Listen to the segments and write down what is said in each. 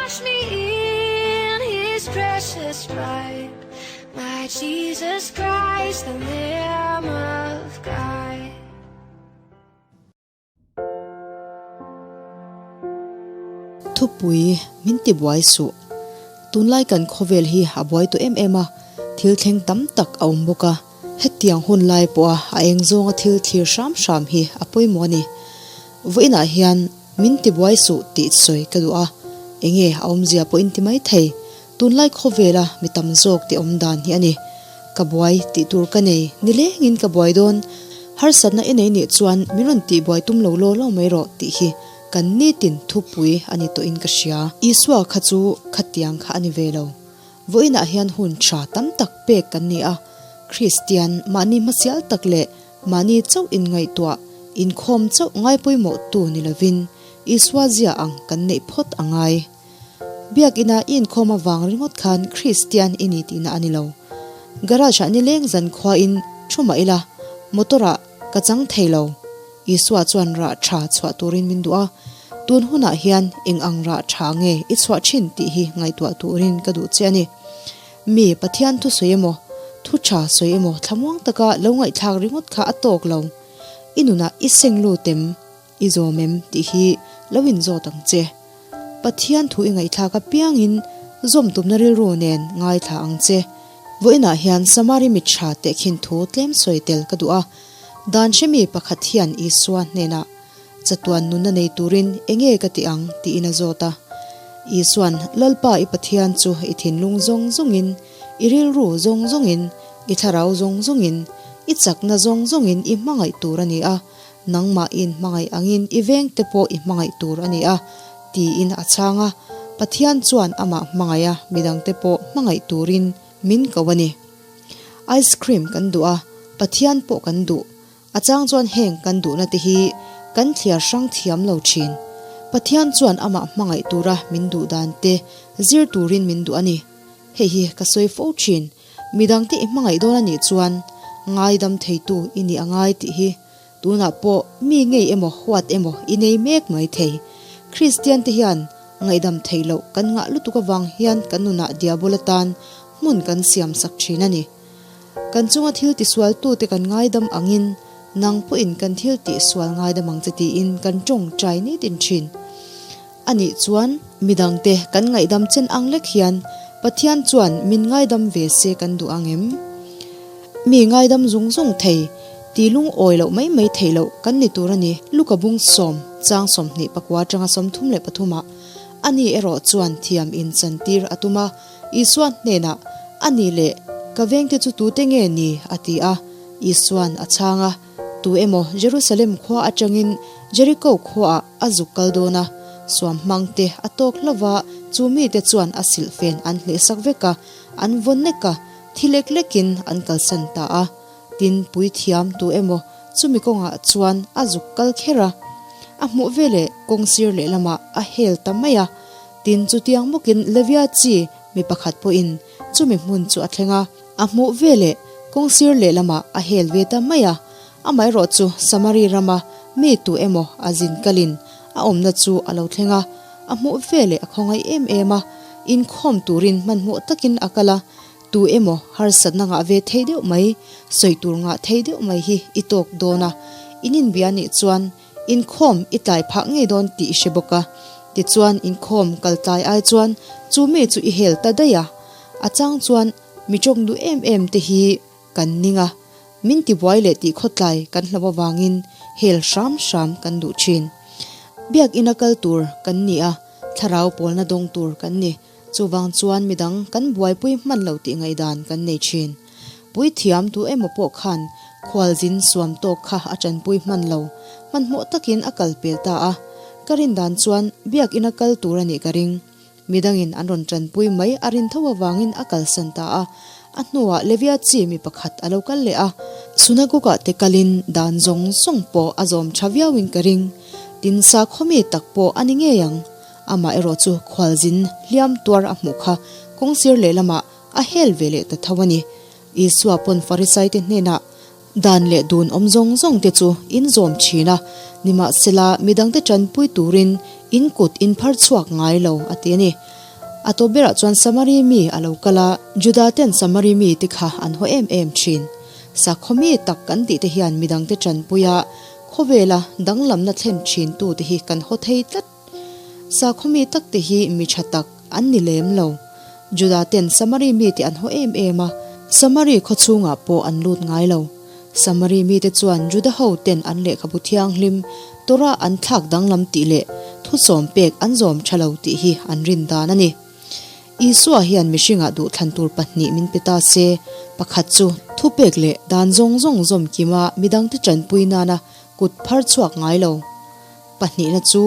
Wash me in his precious blood, my Jesus Christ, the Lamb of God. Thupui min ti buai suh. Tunlai kan khawvel hi a buai tawh em em a, thil thleng tam tak a awm bawk a. Hetiang hun lai pawha a eng zawnga thil thlir hram hram hi a pawimawh a ni. Vawiinah hian min ti buai suh tih sawi ka duh a, enge a awmzia pawh in ti mai thei. Tunlai khawvela mi tam zawk tih awm dan hi a ni. Ka buai tih tur ka nei, nilengin ka buai dawn. Harsatna i nei nih chuan min rawn tih buai tum lo law law mai rawh tih hi kan nitin thupui a ni tawhin ka hria. Isua kha chu khatiang kha a ni ve lo. Vawiinah hian hun tha tam tak pek kan ni a, Kristian mahni hmasial tak leh mahni chauh inngaihtuah, inkhawm chauh ngaipawimawh tu ni lovin Isua zia ang kan neih phawt a ngai. Biakina i inkhawm avang ringawt khan Kristian i ni tihna a ni lo. Garage ah nileng zan khuain thu mah ila, motor ah ka chang thei lo. Isua chuan rah tha chhuah turin min duh a, tun hunah hian eng ang rah tha nge i chhuah thin tih hi ngaihtuah turin ka duh che a ni. Mi Pathian thu sawi emaw, thu tha sawi emaw thlamuang taka lo ngaihthlak ringawt kha a tawk lo. I nunah i seng lut em? I zawm em? tih hi lo inzawt ang che. Pathian thu i ngaihthlak apiangin zawm tumna rilru nen ngaithla ang che. Vawiinah hian Samari mit tha tehkhin thu tlem sawi tel ka duh a. Dan hremi pakhat hian Isua hnenah, Chatuan nunna nei turin enge ka ti ang? tiin a zawt a. Isua'n, Lalpa i Pathian chu i thinlung zawng zawngin, i rilru zawng zawngin, i thlarau zawng zawngin, i chakna zawng zawngin i hmangaih tur a ni a, Nangmah in hmangaih angin i vengte pawh i hmangaih tur a ni a, tiin a chhang a. Pathian chuan amah hmangaih a, midangte pawh hmangaih turin min ko a ni. Ice cream kan duh a, Pathian pawh kan duh. A chang chuan heng kan duhna te hi kan thliar hrang thiam lo thin. Pathian chuan amah hmangaih tura min duh dan te zir turin min duh a ni. Hei hi ka sawi fo thin. Midangte i hmangaih dawn a nih chuan ngaidam theitu i nih a ngai tih hi Tunah pawh mi ngei emaw huat emaw i nei mek mai thei. Kristian te hian ngaihdam theih loh kan ngah lutuk avang hian kan nunah diabol atan hmun kan siam sak thin a ni. Kan chunga thil tisual tute kan ngaidam angin nang pawhin kan thil tihsual ngaidam ang che tiin kan tawngtai nitin thin. A nih chuan midangte kan ngaihdam chen ang lek hian Pathian chuan min ngaidam ve se kan duh ang em? Mi ngaidam zung zung thei, ti lungawi loh mai mai theih loh kan ni tur a ni. Luka bung sawm, chang 24 atanga 33 ah, Ani erawh chuan thiam in chantir a tum a, Isua hnenah, A ni le, ka vengte chu tute nge ni? a ti a. Isuan a chhang a. Tu emaw Jerusalem khua atangin Jeriko khuaah a zuk kal dawn a, suam hmang te a tawk hlauh va, chu mite chuan a silhfen an hlehsak vek a, an vawn nek a, thi lek lekin an kalsan ta a. Tin, puithiam tu emaw chumi kawngah chuan a zuk kal kher a, a hmuh veleh kawng sir lehlamah a hel ta mai a. Tin, chutiang bawkin Levia chi mi pakhat pawhin chumi hmun chu a thleng a. A hmuh veleh kawng sir lehlamah a hel ve ta mai a, amaherawh chu Samari rama mi tu emaw a zin kalin a awmna chu a lo thleng a, a hmuh veleh a khawngaih em em a, inkhawm turin hmanhmawh takin a kal a, tu emaw harsatna ngah ve thei deuh mai, sawi tur ngah thei deuh mai hi i tawk dawn a, in inbia nih chuan inkhawm i tlai phah ngei dawn tih i hre bawk a, tichuan inkhawm kal tlai ai chuan chu mi chu i hel ta daih a, a chang chuan Mi tawng duh em em te hi kan ning a, min tibuai leh tih khawtlai kan hlauh avangin hel hram hram kan duh thin. Biakina kal tur kan ni a, thlarau pawlna dawng tur kan ni. Chuvang chuan midang kan buaipui hman lo tih ngaihdan kan nei thin. Puithiam tu emaw pawh khan khualzin suam tawk kha a tanpui hman lo, hmanhmawh takin a kal pel ta a. Ka rindan chuan biakina kal tur a nih ka ring. Midangin an rawn tanpui mai a rin tho avangin a kalsan ta a. A hnuah Levia chi mi pakhat a lo kal leh a. Sunagogue-ah te kalin dan zawng zawng pawh a zawm tha viauin ka ring. Tin, sakhawmi tak pawh a ni ngei ang. Amah erawh chu khualzin hliam tuar a hmuh kha kawngsir lehlamah a hel ve leh ta tho a ni. Isua pawn Farisaite hnenah, Dan leh dun awm zawng zawng te chu in zawm thin a, nimahsela midangte tanpui turin in kut in phar chhuak ngai lo, a ti a ni. A tawp berah chuan Samari mi a lo kal a. Juda ten Samari mi te kha an haw em em thin. Sakhaw mi tak kan tih te hian midangte tanpui a, khawvela danglamna thlen thin tu te hi kan haw thei tlat. Sakhaw mi tak te hi mi tha tak an ni lem lo. Juda ten Samari mi te an haw em em a, Samari khaw chhungah pawh an lut ngai lo. Samari mite chuan Juda ho ten an lehkhabu thianghlim Torah an thlak danglam tih leh thusawm pek an zawm tha lo tih hi an rin dan a ni. Isua hian mihringah duhthlan tur pahnih min pe ta se, pakhat chu thupek leh dan zawng zawng zawm kima midangte tanpui nana kut phar chhuak ngai lo. Pahnihna chu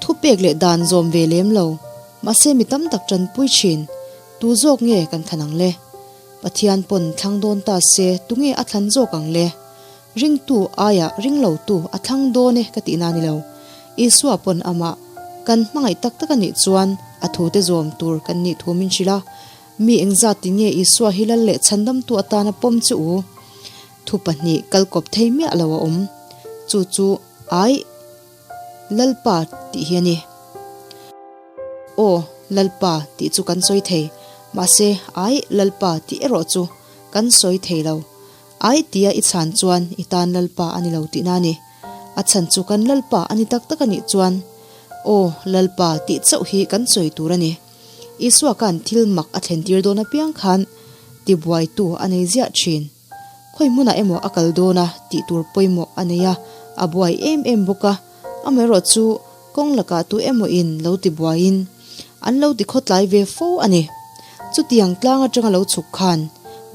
thupek leh dan zawm ve lem lo, mahse mi tam tak tanpui thin. Tu zawk nge kan thlan ang le? Pathian pawn thlang dawn ta se tunge a thlan zawk ang le? Ringtu aia ringlotu a thlang dawn e ka tihna a ni lo. Isua pawn amah kan hmangaih tak tak a nih chuan a thute zawm tur kan nih thu min hrilh a. Mi engzat ti nge Isua hi lal leh chhandamtu atana pawm chu u? Thu pahnih kalkawp thei miah lo a awm. Chu chu Aih! Lalpa tih hi a ni. Aw, Lalpa tih chu kan sawi thei, mahse Aih, Lalpa tih erawh chu kan sawi thei lo. Aih tia i chhan chuan i tan Lalpa a ni lo tihna a ni. A chhan chu kan Lalpa a ni tak tak a nih chuan Aw, Lalpa tih chauh hi kan sawi tur a ni. Isua khan thil mak a thlentir dawn apiang khan tibuaitu a nei ziah thin. Khawi hmunah emaw a kal dawn a tih tur pawimawh a nei a, a buai em em bawk a, amaherawh chu kawng lakah tu emaw in lo ti buaiin an lo ti khawtlai ve fo a ni. Chutiang tlang atanga lo chhuk khan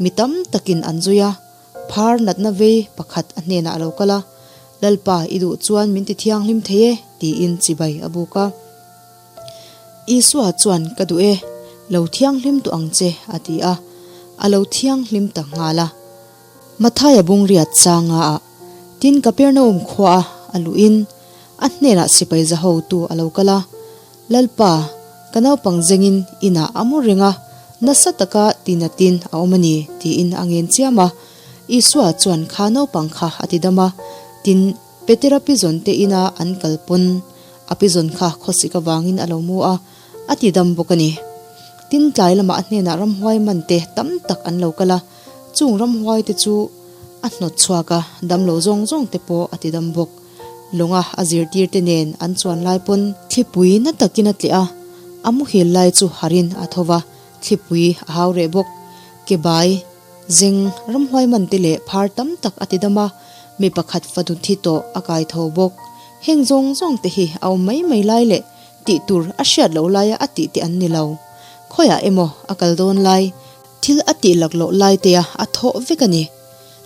mi tam takin an zui a, phar natna vei pakhat a hnenah a lo kal a, Lalpa i duh chuan min ti thianghlim thei e tiin chibai a buk a. Isua chuan, Ka duh e, lo thianghlim tawh ang che, a ti a. A lo thianghlim ta nghal a. Mathaia bungriat changa ah, tin Kapernaum khua a a luhin a hnenah sipai za hotu a lo kal a, Lalpa, ka naupang zengin inah a mu reng a, nasa taka tinatin a awm a ni, tiin a ngen chiam a. Isua chuan kha naupang kha a ti dam a, tin, Petera pizawn te ina an kal pawn a pizawn kha khawsik avangin a lo mu a, a ti dam bawk a ni. Tin tlai lamah a hnenah ramhuai man te tam tak an lo kal a, chung ramhuai te chu a hnawt chhuak a, damlo zawng zawng te pawh a ti dam bawk. Lawnga a zirtir te nen an chuan lai pawn thlipui na takin a tleh a, a muhil lai chu harin a tho va, thlipui a hau reh bawk. Ke bai. Zeng, ramhuai man te leh phar tam tak a ti dam a, mi pakhat fanu thi tawh a kai tho bawk. Heng zawng zawng te hi a awm mai mai lai leh tih tur a hriat loh laia a tih te an ni lo. Khawiah emaw a kal dawn lai, thil a tih lak loh lai te a a thawh vek a ni.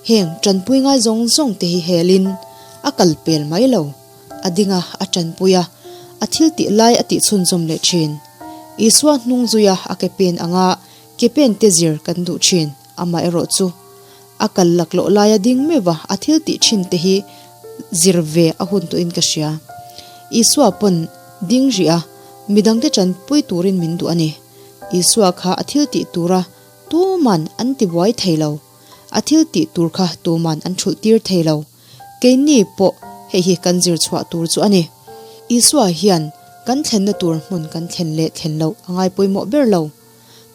Heng tanpui ngai zawng zawng te hi helin a kal pel mai lo. A ding a, a tanpui a, a thil tih lai a tih chhunzawm leh thin. Isua hnung zuia a ke pen anga Ke pen te zir kan duh thin, amah erawh chu a kal laklawh laia ding meuh a, a thil tih thin te hi zir ve a hun tawhin ka hria. Isua pawn ding rih a, midangte tanpui turin min duh a ni. Isua kha a thil tih tura tuman an ti buai thei lo, a thil tih tur kha tuman an thulh tir thei lo. Keini pawh hei hi kan zir chhuah tur chu a ni. Isua hian kan thlenna tur hmun kan thlen leh thlen loh a ngai pawimawh ber lo.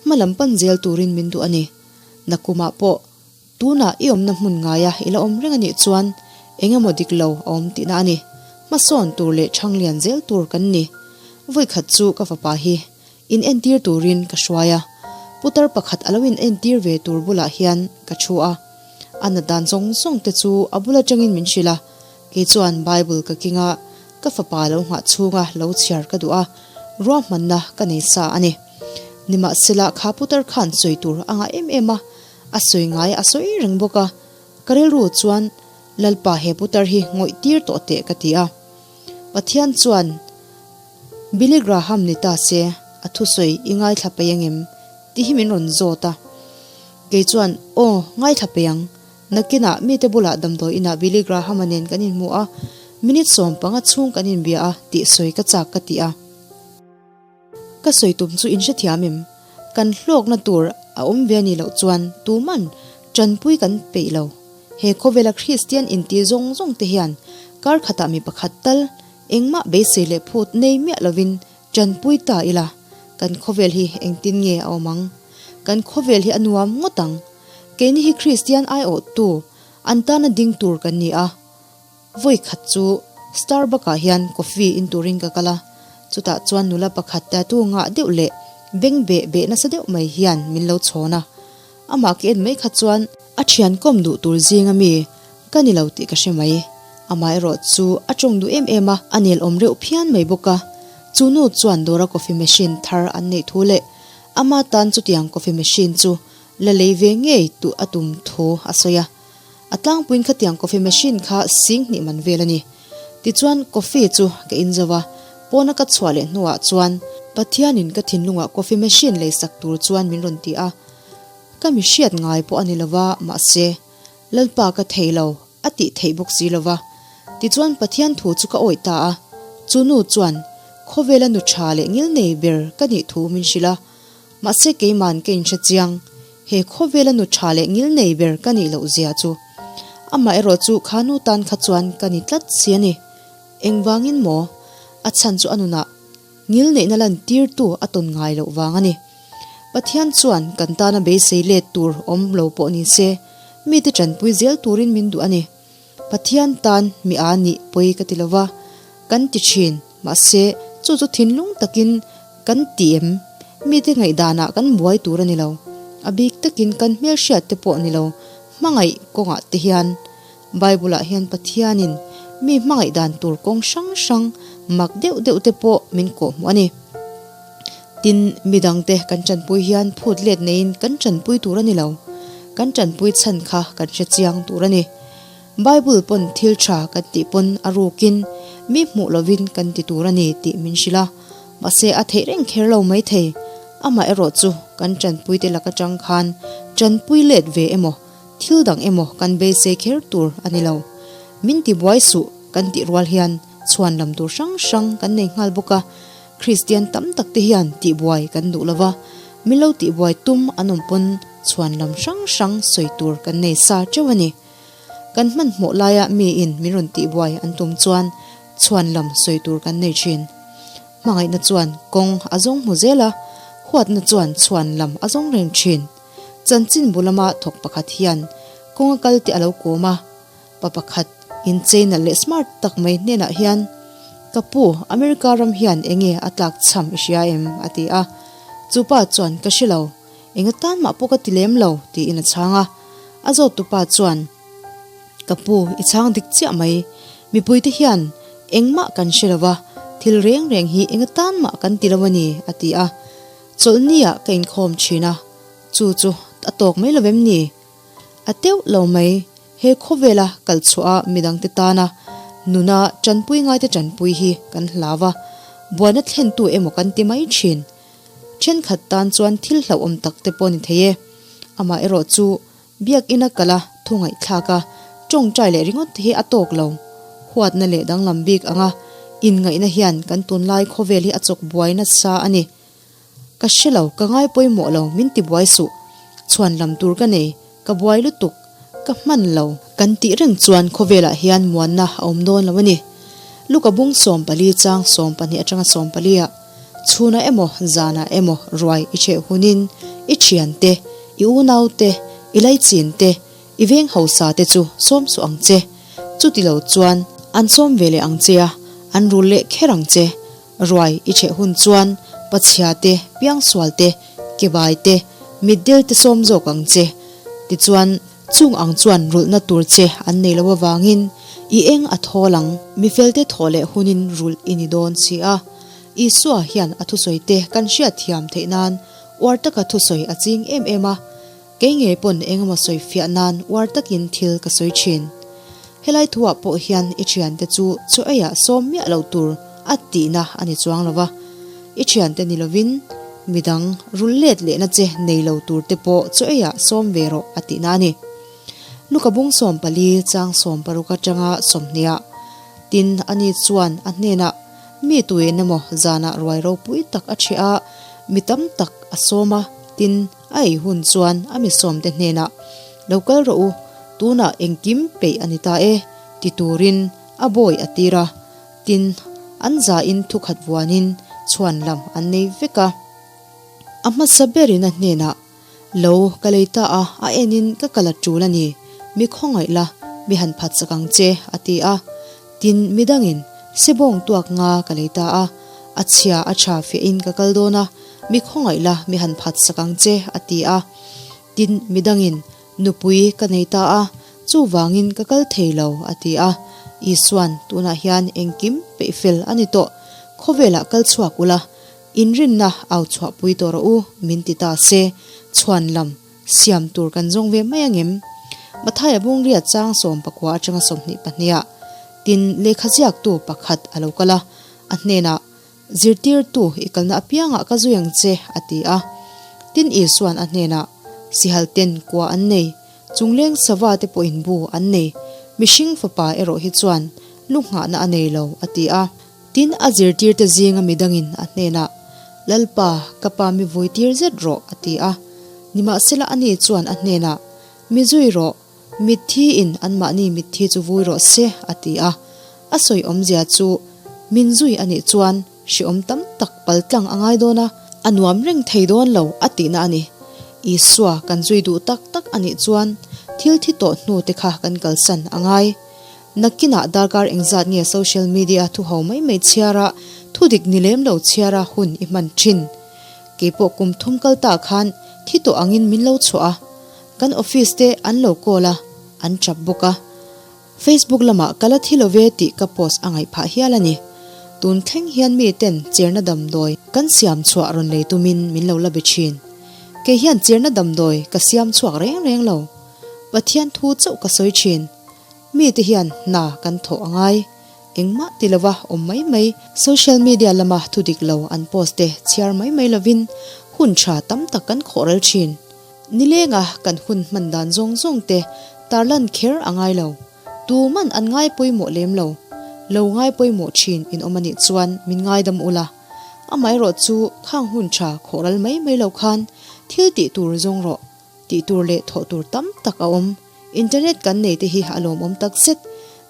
Hma lam pan zel turin min duh a ni. Nakumah pawh tunah i awmna hmun ngaia i la awm reng a nih chuan eng emaw dik lo a awm tihna a ni. Hmasawn tur leh chhang lian zel tur kan ni. Vawikhat chu ka fapa hi in entir turin ka hruai a, putar pakhat a lo in entir ve tur bulah hian ka thu a. A nat dan zawng zawng te chu a bul atangin min hrilh a, kei chuan Bible ka keng a, ka fapa lo nghah chhunga lo chhiar ka duh a, ruahmanna ka nei sa a ni. Nimahsela kha putar khan sawi tur a ngah em em a, a sawi ngai a sawi reng bawk a, ka rilru chuan Lalpa he putar hi ngawih tir tawh teh ka ti a. Pathian chuan Billy Graham ni ta se a thusawi i ngaithla peih angem tih hi min rawn zawt a. Kei chuan aw ngaithla peih ang, nakinah mite bulah damdawi inah Billy Graham-a nen kan inhmu a, minute 15 chhung kan inbia a tih sawi ka chak ka ti a. Ka sawi tum chu in hrethiam em? Kan hlawkna tur a awm ve a nih loh chuan tuman tanpui kan peih lo. He khawvela Kristian inti zawng zawng te hian kar khatah mi pakhat tal engmah beisei leh phut nei miah lovin tanpui ta ila. kan khawvel hi engtin nge a awm ang? Kan khawvel hi a nuam ngawt ang. Keini hi Kristian aiawhtu, an tana ding tur kan ni a. Vawi khat chu Starbuck ah hian coffee in turin ka kal a, chutah chuan nula pakhat tattoo ngah deuh leh beng beh beh nasa deuh mai hian min lo chhawn a. Amah ka en mai kha chuan a thian kawm duh tur zinga mi ka ni lo tih ka hre mai. Amaherawh chu a tawng duh em em a, a nel awm reuh phian mai bawk a. Chu nu chuan dawra coffee machine thar an neih thu leh ama tan chutiang coffee machine chu la lei ve ngei tuh a tum thu a sawi a. A tlangpuiin khatiang coffee machine kha sing hnih man vel a ni. Tichuan coffee chu ka in zo a, pawna ka chhuah leh hnuah chuan Pathianin ka thinlungah coffee machine lei sak tur chuan min rawn ti a. Ka mi hriat ngai pawh a ni lova, mahse, Lalpa ka thei lo, a tih theih bawk si lova. Tichuan Pathian thu chu ka awih ta a, chu nu chuan khawvela nu tha leh ngil nei ber ka nih thu min hrilh a, mahse keiman ka inhre chiang. He khawvela nu tha leh ngil nei ber ka nih loh zia chu. Amah erawh chu kha nu tan kha chuan ka ni tlat si a ni. Engvangin maw? A chhan chu a nunah ngil neihna lan tirtu a tawn ngai loh vang a ni. Pathian chuan kan tana beisei let tur awm lo pawh ni se, mite tanpui zel turin min duh a ni. Pathian tan mi a nih pawi ka ti lo va, kan ti thin, mahse chu chu thinlung takin kan ti em? Mite ngaihdanah kan buai tur a ni lo. A bik takin kan hmelhriat te pawh ni lo, hmangaih kawngah te hian. Bible-ah hian Pathianin mi hmangaih dan tur kawng hrang hrang mak deuh deuh te pawh min kawhhmuh a ni. Tin, midangte kan tanpui hian phut let neiin kan tanpui tur a ni lo. Kan tanpui chhan kha kan hre chiang tur a ni. Bible pawn thil tha kan tih pawn a rukin mi hmuh lovin kan ti tur a ni tih min hrilh a. Mahse, a theih reng kher lo maithei. Amah erawh chu kan tanpuite lak atang khan tanpui let ve emaw, thil dang emaw kan beisei kher tur a ni lo. Min ti buai suh kan tih rual hian chhuan lam tur hrang hrang kan nei nghal bawk a. Kristian tam tak te hian tihbuai kan duh lo va, min lo tihbuai tum an awm pawn chhuan lam hrang hrang sawi tur kan nei sa teuh a ni. Kan hmanhmawh laia miin min rawn tihbuai an tum chuan chhuan lam sawi tur kan nei thin. Hmangaihna chuan kawng a zawng hmu zel a, huatna chuan chhuan lam a zawng reng thin. Chanchin bu lama thawk pakhat hian kawnga kal te a lo kawm a, Pa pakhat inchei nalh leh smart tak mai hnenah hian, Ka pu, America ram hian enge a tlak chham i hria em? a ti a. Chu pa chuan, Ka hre lo. Enga tan mah pawh ka ti lem lo, tiin a chhang a. A zawttu pa chuan, Ka pu, i chhang dik chiah mai. Mipuite hian engmah kan hre lo va, thil reng reng hi enga tan mah kan ti lo a ni, a ti a. Chawlhniah ka inkhawm thin a, chu chu a tawk mai lo vem ni? A teuh lo mai, he khawvela kal chhuah a midangte tana nuna tanpui ngaite tanpui hi kan hlau a, buaina thlentu emaw kan ti mai thin. Thenkhat tan chuan thil hlauhawm tak te pawh ni thei e. Amah erawh chu biakina kal a thu ngaihthlak a, tawngtai leh ringawt te hi a tawk lo. Huatna leh danglam bik anga inngaihna hian kan tunlai khawvel hi a chawk buai nasa a ni. Ka hre lo, ka ngai pawimawh lo, min ti buai suh. Chhuan lam tur ka nei, ka buai lutuk, ka hman lo. Kan tih reng chuan khawvelah hian muanna a awm dawn lo a ni. Luka bung 14 chang 12 atanga 14 ah, chhunah emaw zanah emaw ruai i cheh hunin i thiante, i unaute, i laichin te, i veng hausa te chu sawm suh ang che. Chuti lo chuan an sawm ve leh ang che a, an rul leh kher ang che. Ruai i chheh hun chuan pachhia te, piangsual te, kebai te, mitdel te sawm zawk ang che. Tichuan, chung ang chuan rulhna tur che an nei lo avangin i eng a thawl ang. Mifelte thawh leh hunin rulh i ni dawn si a. Isua hian a thusawi te kan hriatthiam theih nan uar taka thusawi a ching em em a. Kei ngei pawn engemaw sawi fiah nan uar takin thil ka sawi thin. Helai thuah pawh hian i thiante chu chaw eiah sawm miah lo tur a tihna a ni chuang lo va. I thiante ni lovin midang rul let lehna che nei lo tur te pawh chaw eiah sawm ve rawh a tihna a ni. Luka bung 14 chang 16 atanga 20 ah tin ani chuan a hnenah mi tuin emaw zanah ruai ropui tak a chheh a, mi tam tak a sawm a, tin, A ei hun chuan a mi sawmte hnenah, Lo kal rawh u, tunah engkim peih a ni ta e, ti turin a bawi a tir a. Tin, an zain thukhat vuanin chhuan lam an nei vek a. A hmasa berin a hnenah, Lo, ka lei ta a, a enin ka kal a tul a ni, mi khawngaih la, mi han phat sak ang che, a ti a. Tin, midangin, Sebawng tuak nga ka lei ta a, a chhia a tha fiahin ka kal dawn a, mi khawngaih la, mi han phat sak ang che, a ti a. Tin, midangin, Nupui ka nei ta a, chuvangin ka kal thei lo, a ti a. Isuan, Tunah hian engkim peih fel a ni tawh, khawvelah kal chhuak ula, inrinna au chhuahpui tawh rawh u, min ti ta se, chhuan lam siam tur kan zawng ve mai angem? Mathaia Bungria chang 14 atanga 22ah, tin, lehkha ziaktu pakhat a lo kal a, a hnenah, Zirtirtu, i kalna apiangah ka zui ang che, a ti a. Tin Isua'n a hnenah, Sihal ten kua an nei, chungleng sava te pawhin bu an nei, mihring fapa erawh hi chuan lu nghahna a nei lo, a ti a. Tin a zirtirte zinga midangin a hnenah, Lalpa, ka pa mi vuitir zet rawh, a ti a. Nimahsela ani chuan a hnenah, Mi zui rawh, Mitthi in anmahni mitthi chu vui rawh se, a ti a. A sawi awmzia chu min zui a nih chuan hreawm tam tak paltlang a ngai dawn a, a nuam reng thei dawn lo a tihna a ni. Isua kan zui duh tak tak a nih chuan thil thi tawh hnu te kha kan kalsan a ngai. Nakinah darkar engzat nge social media thu ho mai mai chhiara thudik ni lem lo chhiara hun i hman thin. Keipawh kum thum kal ta khan thi tawh angin min lo chhuah a. Kan office te an lo call a, an tap bawk a. Facebook lamah ka la thi lo ve tih ka post a ngaih phah hial a ni. Tun thleng hian mi ten cherna damdawi kan siam chhuah rawn lei tumin min lo la be thin. Kei hian cherna damdawi ka siam chhuak reng reng lo. Pathian thu chauh ka sawi thin. Mi te hian hna kan thawh a ngai. Engmah ti lova awm mai mai. Social media lama thu dik lo an post te chhiar mai mai lovin hun tha tam tak kan khawh ral thin. Nilenga kan hun hman dan zawng zawng te tarlan kher a ngai lo. Tu man an ngai pawimawh lem lo. Lo ngai pawimawh thin in awm a nih chuan min ngaidam ula. Amaherawh chu khang hun tha khawh ral mai mai lo khan thil tih tur zawng rawh. Tih tur leh thawh tur tam tak a awm. Internet kan nei te hi a lawmawm tak zet.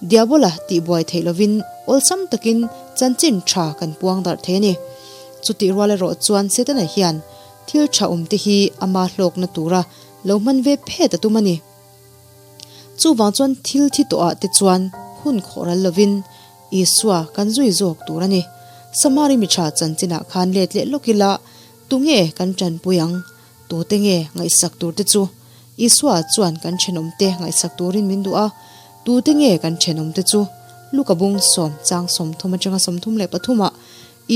Diabola tih buai theih lovin awlsam takin chanchin tha kan puang darh thei a ni. Chutih rual erawh chuan Setana hian thil tha awm te hi ama hlawkna tura lo hman ve phet a tum a ni. Chuvang chuan thil thi tawhah te chuan hun khawh ral lovin Isua kan zui zawk tur a ni. Samari mi tha chanchinah khan let leh lawk ila tunge kan tanpui ang? Tute nge ngaihsak tur te chu? Isua chuan kan thenawmte ngaihsak turin min duh a, tute nge kan thenawmte chu? Luka bung sawm chang 30 atanga 33 ah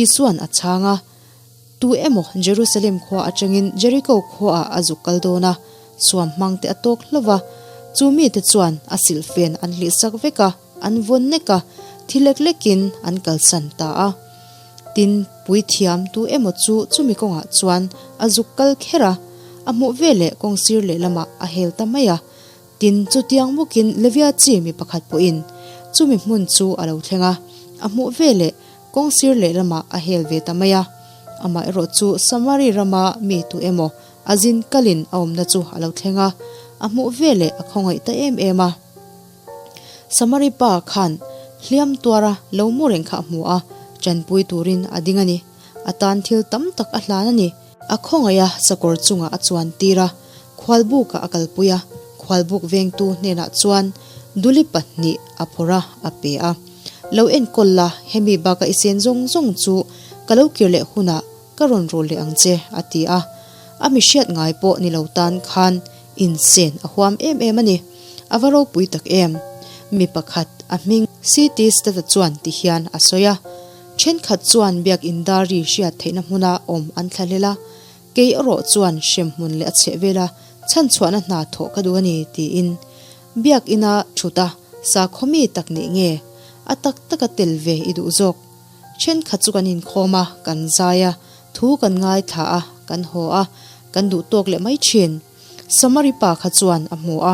Isua'n a chhang a, Tu emaw Jerusalem khua atangin Jeriko khuaah a zuk kal dawn a, suam hmang te a tawk hlauh va, chu mite chuan a silhfen an hlihsak vek a, An vawn nek a, thi lek lekin an kalsan ta a. Tin, puithiam tu emaw chu chumi kawngah chuan a zuk kal kher a, a hmuh veleh kawng sir lehlamah a hel ta mai a. Tin, chutiang bawkin Levia chi mi pakhat pawhin chumi hmun chu a lo thleng a, a hmuh veleh kawng sir lehlamah a hel ve ta mai a. Amaherawh chu Samari rama mi tu emaw a zin kalin a awmna chu a lo thleng a, a hmuh veleh a khawngaih ta em em a. Samari pa khan hliam tuara lo mu reng kha a hmu a, tanpui turin a ding a ni. A tan thil tam tak a hlan a ni. A khawngaih a, sakawr chungah a chuan tir a, khualbukah a kalpui a, khualbuk vengtu hnenah chuan duli pahnih a phawrh a, a pe a. Lo enkawl la, hemi baka i sen zawng zawng chu ka lo kir leh hunah ka rawn rul leh ang che, a ti a. A mi hriat ngai pawh ni lo tan khan insen a huam em em a ni. A va ropui tak em? Mi pakhat a hming CT Stata chuan ti hian a sawi a, Thenkhat chuan biakin dari hriat theihna hmuna awm an thlahlel a, kei erawh chuan hremhmun leh a chhehvela chhanchhuahna hna thawh ka duh a ni, tiin. Biakina thut a, sakhaw mi tak nih nge? A tak taka tel ve i duh zawk. Thenkhat chu kan inkhawm a, kan zai a, thu kan ngaithla a, kan haw a, kan duh tawk leh mai thin. Samari pa kha chuan a hmu a,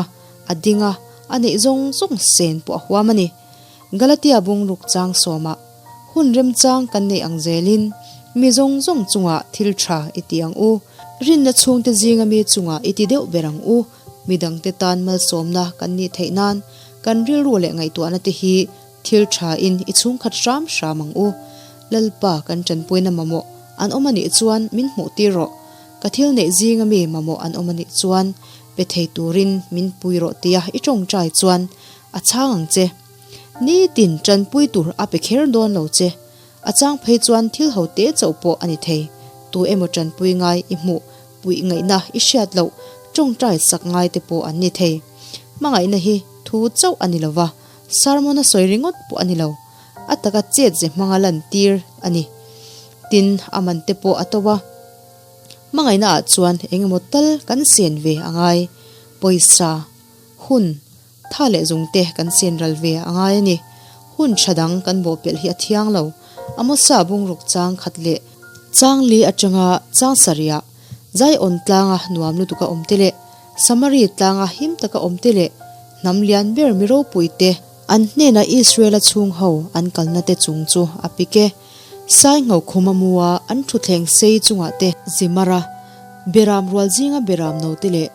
a ding a, a neih zawng zawng sen pawh a huam a ni. Galatia bungruk chang sawmah, Hun remchang kan neih ang zelin, mi zawng zawng chungah thil tha i ti ang u. Rinna chhungte zinga mi chungah i ti deuh ber ang u. Midangte tan malsawmna kan nih theih nan kan rilru leh ngaihtuahna te hi thil tha in i chhungkhat hram hram ang u. Lalpa kan tanpuina mamawh an awm a nih chuan min hmuh tir rawh. Ka thil neih zinga mi mamawh an awm a nih chuan pe thei turin min pui rawh tia i tawngtai chuan a chhang ang che. Nitin tanpui tur a pe kher dawn lo che. A chang phei chuan thil ho te chauh pawh a ni thei. Tu emaw tanpui ngai i hmuh puih ngaihna i hriat loh tawngtai sak ngai te pawh an ni thei. Hmangaihna hi thu chauh a ni lo va, sermon a sawi ringawt pawh a ni lo. A taka chet ze hmanga lantir a ni. Tin, a man te pawh a to a. Hmangaihna ah chuan eng emaw tal kan sen ve a ngai. Pawisa, hun, tha leh zung te kan sen ral ve a ngai a ni. Hun tha dang kan bawhpelh hi a thiang lo. Amosa bungruk chang khat leh chang li atanga chang sarih ah Zion tlanga nuam lutuk a awm te leh Samari tlanga him taka awm te leh hnam lian ber mi ropui te an hnena Israel-a chhung ho an kalna te chung chu a pik e. Saingho khum a mu a, an thutthleng sei chungah te zimar a, beram rual zinga beram no te leh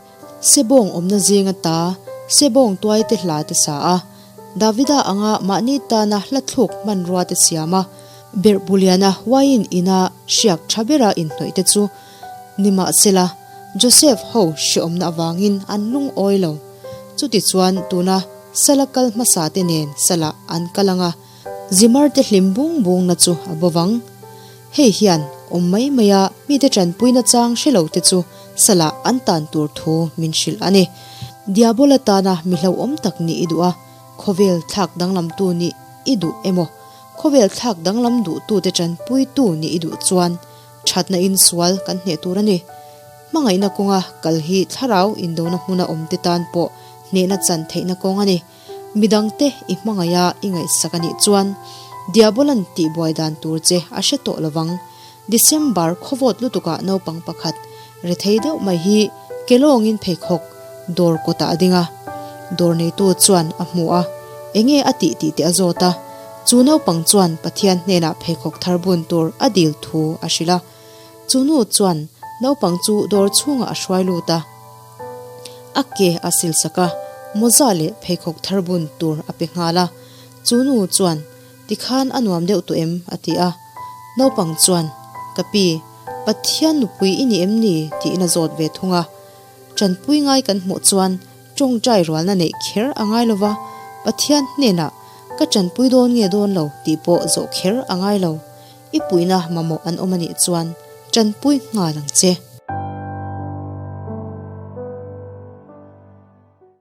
sebawng awmna zinga ta sebawng tuai te hla te sa a, Davida anga mahni tana hla thluk hmanrua te siam a, Berhbuliana wine ina hriak tha bera inhnawih te chu nimahsela Joseph ho hreawmna avangin an lungawi lo. Chutichuan tuna sala kal hmasa te nen salah an kal ang a, Zimar te hlim bung bungna chu a bo vang. Hei hian awm mai maia mite tanpuina chang hre lo te chu salah an tan tur thu min hrilh a ni. Diabola tana mi hlauhawm tak nih i duh a, khawvel thlak danglamtu nih i duh emaw, khawvel thlak danglam duhtute tanpuitu nih i duh chuan thatna insual kan hneh tur a ni. Hmangaihna kawnga kal hi thlarau indona hmuna awmte tan pawh hnehna chan theihna kawng a ni. Midangte i hmangaiha i ngaihsak a nih chuan Diabolan tihbuai dan tur che a hre tawh lovang. December khawvawt lutukah naupang pakhat rethei deuh mai hi kelawngin pheikhawk dawr kawtah a ding a. Dawr neitu chuan a hmu a, enge a tih tih te a zawt a. Chu naupang chuan Pathian hnenah pheikhawk thar bun tur a dil thu a hrilh a. Chu nu chuan naupang chu dawr chhungah a hruai lut a. A ke a sil sak a, mawza leh pheikhawk thar bun tur a pe nghal a. Chu nu chuan, Tikhan a nuam deuh tawh em? a ti a. Naupang chuan, Ka pi, Pathian nupui i ni em ni? tiin a zawt ve thung a. Tanpui ngai kan hmuh chuan tawngtai rualna neih kher a ngai lo va, Pathian hnenah ka tanpui dawn nge dawn lo tih pawh zawh kher a ngai lo. I puihna mamawh an awm a nih chuan tanpui nghal ang che.